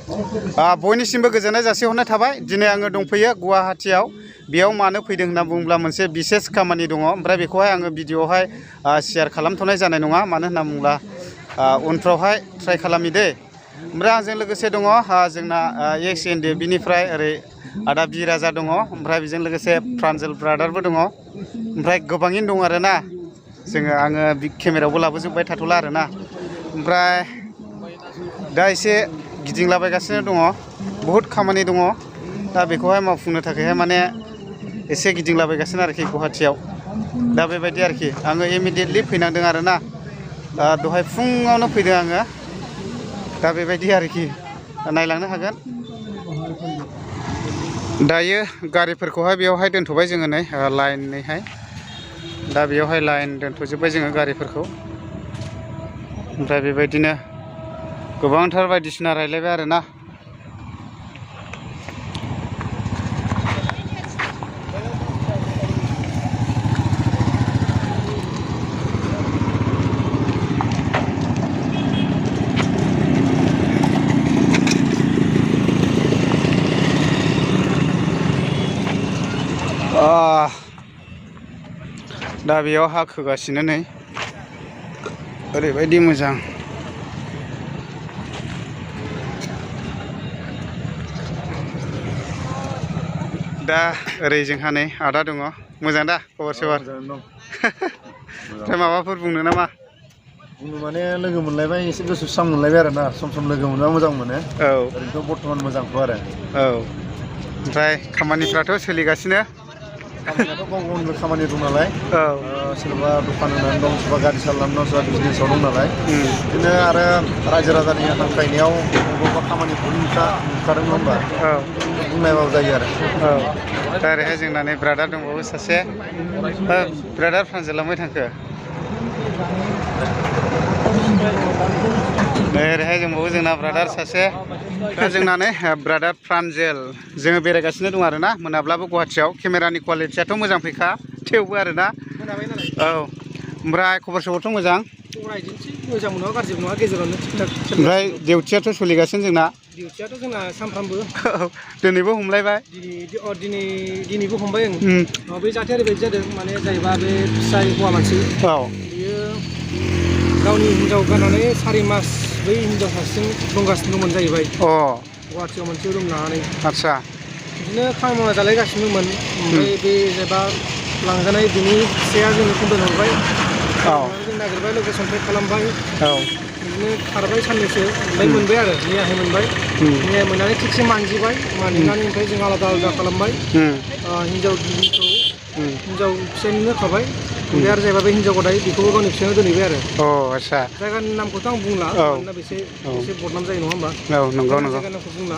बयनिसिमबो गोजोननाय जासिहरनाय थाबाय दिनै आङो दंफैयो गुवाहाटीयाव बेयाव मानो फैदों होनना बुङोब्ला मोनसे बिसेस खामानि दङ ओमफ्राय बेखौहाय आङो भिडिअआवहाय शेयार खालामथ'नाय जानाय नङा मानो होनना बुङोब्ला उनफ्रावहाय ट्राइ खालामनि दे ओमफ्राय आंजों लोगोसे दङ जोंना XND बिनिफ्राय ओरै आदा बिराजा दङ ओमफ्राय बेजों लोगोसे प्रान्जल ब्रादारबो दङ ओमफ्राय गोबाङैनो दङ आरोना आङो केमेरायावबो लाबोजोबबाय थाथ'ला आरोना ओमफ्राय दा एसे गिदिंलाबायगासिनो दङ बहुद खामानि दङ दा बेखौहाय मावफुंनो थाखायहाय माने एसे गिदिंलाबायगासिनो आरोखि गुवाहाटीयाव दा बेबायदि आरोखि आङो इमिडियेटलि फैनांदों आरोना दहाय फुङावनो फैदों आङो दा बेबायदि आरोखि नायलांनो हागोन दायो गारिफोरखौहाय बेयावहाय दोनथ'बाय जोङो नै लाइनैहाय दा बेयावहाय लाइन दोनथ'जोब्बाय जोङो गारिफोरखौ ओमफ्राय बेबायदिनो गोबांथार बायदिसिना रायलायबाय आरोना दा बेयाव हा खोगासिनो नै ओरैबायदि मोजां दा ओरै जोंहा नै आदा दङ मोजां दा खबर सबर ओमफ्राय माबाफोर बुंनो नामा बुंनो माने लोगो मोनलायबाय एसे गोसो स्रां मोनलायबाय आरोना सम लोगो मोनबा मोजां मोनो ओरैनोथ' बर्थमान मोजांथ' आरो ओमफ्राय खामानिफ्राथ' सोलिगासिनो खामानियाथ' गाव गावनिबो खामानि दं नालाय सोरबा दखान होनानै दं सोरबा गारि सालायनानै दं सोरबा बिजनेसाव दं नालाय बिदिनो आरो रायजो राजानि हांख्रायनायाव बबेबा खामानिखौ नुखादों नङा होमबा बुंनायबाबो जायो आरो दा ओरैहाय जोंना नै ब्रादार दंबावो सासे ब्रादार प्रान्जलांबाय थांखो ओरैहाय दंबावो जोंना ब्रादार सासे दा जोंना नै ब्रादार प्रान्जल जोङो बेरायगासिनो दं आरोना मोनाब्लाबो गुवाहाटीयाव केमेरानि क्वालिटियाथ' मोजां फैखा थेवबो आरोना ओमफ्राय खबर सबरथ' मोजां मोजां नङा गाज्रिबो नङा गेजेरावनो थिग थाक ओमफ्राय डिउटियाथ' सोलिगासिनो जोंना डिउटियाथ' जोंना सानफ्रामबो दिनैबो हमलायबाय दिनैबो हमबाय आं बे जाथाया ओरैबायदि जादों माने जाहैबा बे फिसाय हौवा मानसि बियो गावनि हिन्जाव गारनानै 4 मास बै हिन्जाव सासेजों दंगासिनो दंमोन जाहैबाय गुवाहाटीयाव मोनसे रुम लानानै आदसा बिदिनो खामानि मावना जालायगासिनो दंमोन ओमफ्राय बे जेनेबा लांजानाय बिनि फिसाया जोंनो कमप्लेन हरबाय जों नागिरबाय लकेसन ट्रेक खालामबाय बिदिनो खारबाय साननैसो ओमफ्राय मोनबाय आरो मैयाहाय मोनबाय मैया मोननानै थिगसे मानजिबाय मानजिनानै ओमफ्राय जों आलादा आलादा खालामबाय हिन्जाव गिबिखौ हिन्जाव फिसायनो होखाबाय ओमफ्राय आरो जायबा बे हिन्जाव गदाय बेखौबो गावनि फिसायनो दोनहैबाय आरो आदसा जायगानि नामखौथ' आं बुंला मानोना एसे बदनाम जायो नङा होमबा नंगौ जायगानि नामखौ बुंला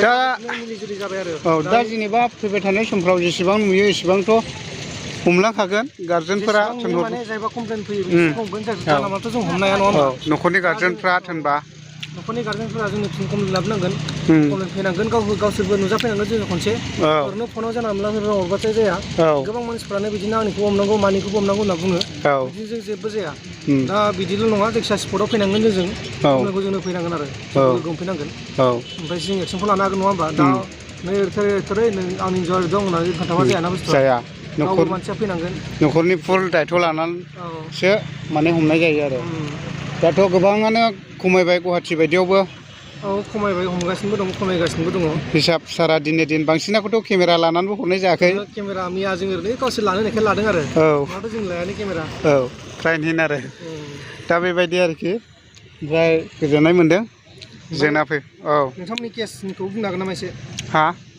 दा मिलि जुलि जाबाय आरो दा जेनेबा फैबाय थानाय समफ्राव जेसेबां नुयो एसेबांथ' हमलांखागोन गार्जेनफोरा माने जायबा कमप्लेन फैयो हमगोन जानलामाथ' जों हमनो हाया नङा होमबा न'खरनि गार्जेनफ्रा थोनबा न'खरनि गार्जेनफोरा जोंनो कमप्लेन लाबोनांगोन कमप्लेन फैनांगोन गावसोरबो नुजाफैनांगोन जोङो खनसे ओरैनो फनाव जानला मोनला हरबाथाय जाया गोबां मानसिफ्रानो बिदिनो आंनिखौ हमनांगौ मानिखौबो हमनांगौ होनना बुङो बिदिजों जेबो जाया दा बिदिल' नङा जायखिया स्पटआव फैनांगोन जों हमनांगौ जोंनो फैनांगोन आरो लोगो हमफैनांगोन ओमफ्राय जों एक्सनखौ लानो हागोन नङा होमबा दा नै ओरै आंनि हिन्जाव दं होननानै खोन्थाबा जायाना बुस्थुआ गावबो मानसिया फैनांगोन न'खरनि फुल दायथ' लानानैसो माने हमनाय जायो आरो दाथ' गोबाङानो खमायबाय गुवाहाटि बायदियावबो खमायबाय हमगासिनोबो दं खमायगासिनोबो दङ हिसाब सारा दिने दिन बांसिनाखौथ' केमेरा लानानैबो हरनाय जायाखै केमेरा मैया जों ओरैनो गावसोर लानो होनायखाय लादों आरो नङाथ' जों लायानो केमेरा क्लाइन्ट आरो दा बेबायदि आरोखि ओमफ्राय गोजोननाय मोन्दों जोंना नोंथांमोननि केसनिखौ बुंनो हागोन नामा एसे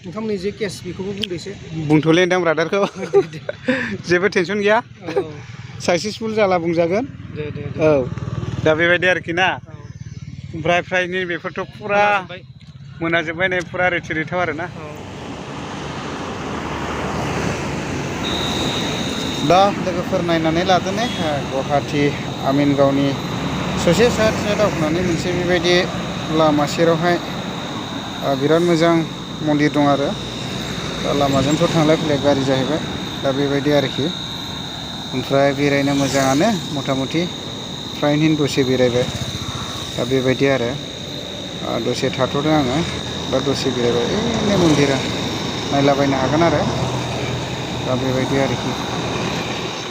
नोंथांमोननि जे केस बेखौबो बुंदो एसे बुंथ'ले होनदां ब्रादारखौ जेबो टेनसन गैया साक्सेसफुल जाला बुंजागोन दा बेबायदि आरोखि ना ओमफ्राय फ्रायनि बेफोरथ' फुरा मोनाजोब्बाय नै फुरा रेथि रेथाव आरोना दा लोगोफोर नायनानै लादो ने गुवाहाटि आमिनगावनि ससे साइड दावखोनानै मोनसे बेबायदि लामा सेरावहाय बिराद मोजां मन्दिर दं आरो दा लामाजोंथ' थांलाय फैलाय गारि जाहैबाय दा बेबायदि आरोखि ओमफ्राय बेरायनो मोजाङानो मथा मथि फ्रायनो दसे बेरायबाय दा बेबायदि आरो दसे थाथ'दों आङो दा दसे बेरायबाय ओरैनो मन्दिरा नायलाबायनो हागोन आरो दा बेबायदि आरोखि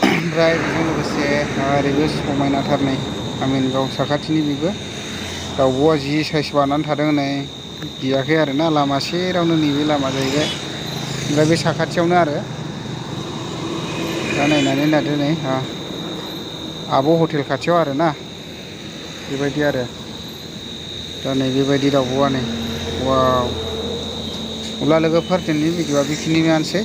ओमफ्राय बेजों लोगोसे ओरैबो समायनाथार नै आमिनगाव साखाथिनि बेबो दाउब'आ जि साइज बानानै थादों नै गियाखै आरोना लामा सेरावनो नैबे लामा जाहैबाय ओमफ्राय बे साखाथियावनो आरो दा नायनानै नायदो नै आब' हटेल खाथियाव आरोना बेबायदि आरो दा नै बेबायदि दाउब'आ नै वाव अब्ला लोगोफोर दिनैनि भिडिअ'आ बेखिनियानोसै